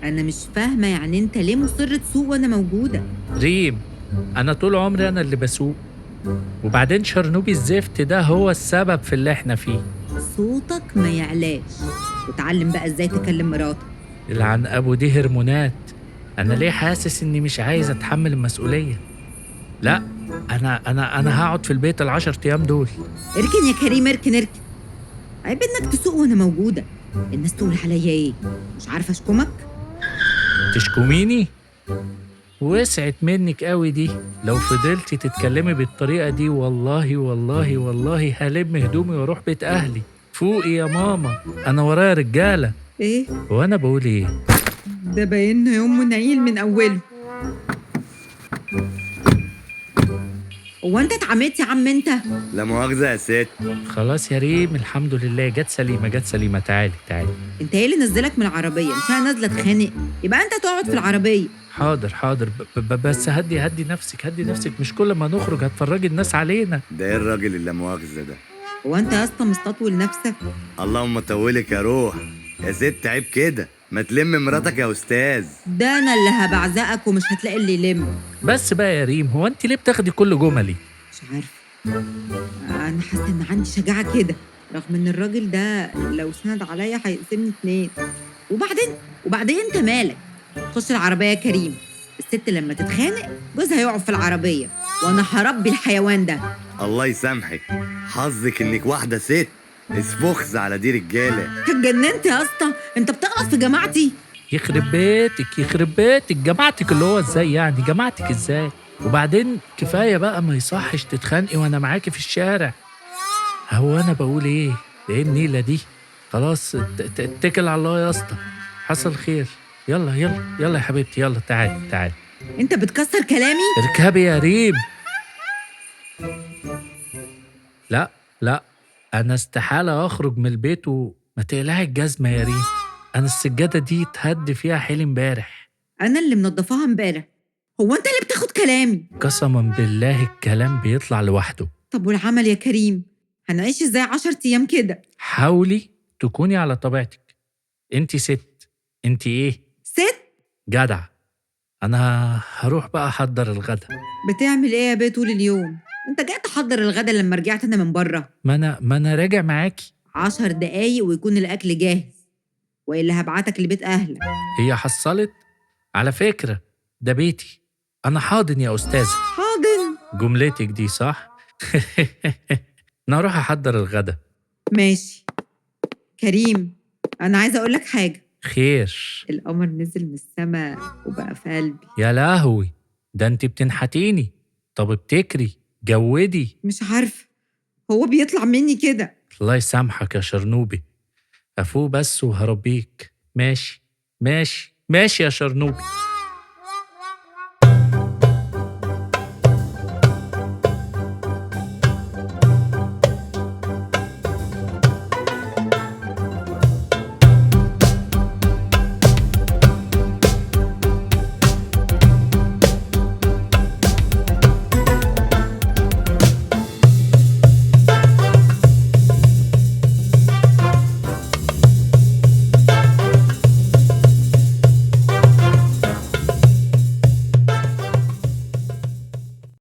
انا مش فاهمه، يعني انت ليه مصر تسوق وانا موجودة؟ ريم، انا طول عمري انا اللي بسوق، وبعدين شرنوبي الزفت ده هو السبب في اللي احنا فيه. صوتك ما يعلاش، وتعلم بقى ازاي تكلم مراتك. العن ابو دي هرمونات. انا ليه حاسس اني مش عايز اتحمل المسؤولية؟ لا، انا هقعد في البيت ال10 ايام دول. اركن يا كريم، اركن اركن. عيب انك تسوق وانا موجودة، الناس تقول عليا ايه؟ مش عارفه اشكمك؟ تشكميني؟ وسعت منك قوي دي. لو فضلتي تتكلمي بالطريقة دي والله والله والله هلم هدومي واروح بيت اهلي. فوقي يا ماما، انا ورايا رجاله. ايه؟ وانا بقول ايه؟ ده باين يوم منيل من اوله. هو انت اتعميت يا عم انت؟ لا مؤاخذة يا ست. خلاص يا ريم، الحمد لله جت سليمة، جت سليمة. تعالي تعالي. انت ايه اللي نزلك من العربية؟ مش انا نازله اتخانق؟ يبقى انت تقعد في العربية. حاضر حاضر، بس هدي هدي نفسك، هدي نفسك. مش كل ما نخرج هتفرجي الناس علينا. ده ايه الراجل اللي مؤاخذة ده؟ هو انت يا اسطى مستطول نفسك؟ اللهم طولك يا روح يا ست، عيب كده، ما تلم مراتك يا استاذ. ده انا اللي هبعزقك ومش هتلاقي اللي يلم. بس بقى يا ريم، هو انت ليه بتاخدي كل جملي؟ مش عارفه، انا حاسه ان عندي شجاعة كده، رغم ان الراجل ده لو سند عليا هيقسمني 2. وبعدين انت مالك؟ خش العربية يا كريم. الست لما تتخانق جوزها يقعد في العربية، وانا هربي الحيوان ده. الله يسامحك، حظك انك واحدة ست اسفخز على دي رجاله. اتجننت يا اسطى؟ انت بتغلط في جماعتي. يخرب بيتك، يخرب بيتك، جماعتك اللي هو ازاي يعني؟ جماعتك ازاي؟ وبعدين كفاية بقى، ما يصحش تتخانقي وانا معاكي في الشارع. هو انا بقول ايه؟ ايه النيله دي؟ خلاص اتكل على الله يا اسطى، حصل خير. يلا يلا يلا يا حبيبتي، يلا تعالي تعالي. انت بتكسر كلامي؟ اركبي يا ريم. لا لا، انا استحالة اخرج من البيت وما تقلعي الجزمة يا ريم. انا السجادة دي اتهد فيها حيل امبارح. انا اللي منضفاها امبارح. هو انت اللي بتاخد كلامي؟ قسما بالله الكلام بيطلع لوحده. طب والعمل يا كريم؟ هنعيش ازاي 10 ايام كده؟ حاولي تكوني على طبيعتك. انت ست، انت ايه؟ ست جدع. انا هروح بقى احضر الغدا. بتعمل ايه يا بيه طول اليوم؟ انت جاي تحضر الغدا لما رجعت انا من بره؟ ما انا راجع معاكي. 10 دقايق ويكون الاكل جاهز، والا هبعتك لبيت اهلك. هي حصلت؟ على فكرة ده بيتي، انا حاضن يا استاذه. حاضن؟ جملتك دي صح؟ انا هروح احضر الغدا. ماشي كريم، انا عايزه اقول لك حاجة. خير؟ القمر نزل من السماء وبقى في قلبي. يا لهوي، ده انت بتنحتيني. طب ابتكري، جودي. مش عارفه، هو بيطلع مني كده. الله يسامحك يا شرنوبي، افوق بس وهربيك. ماشي ماشي ماشي يا شرنوبي.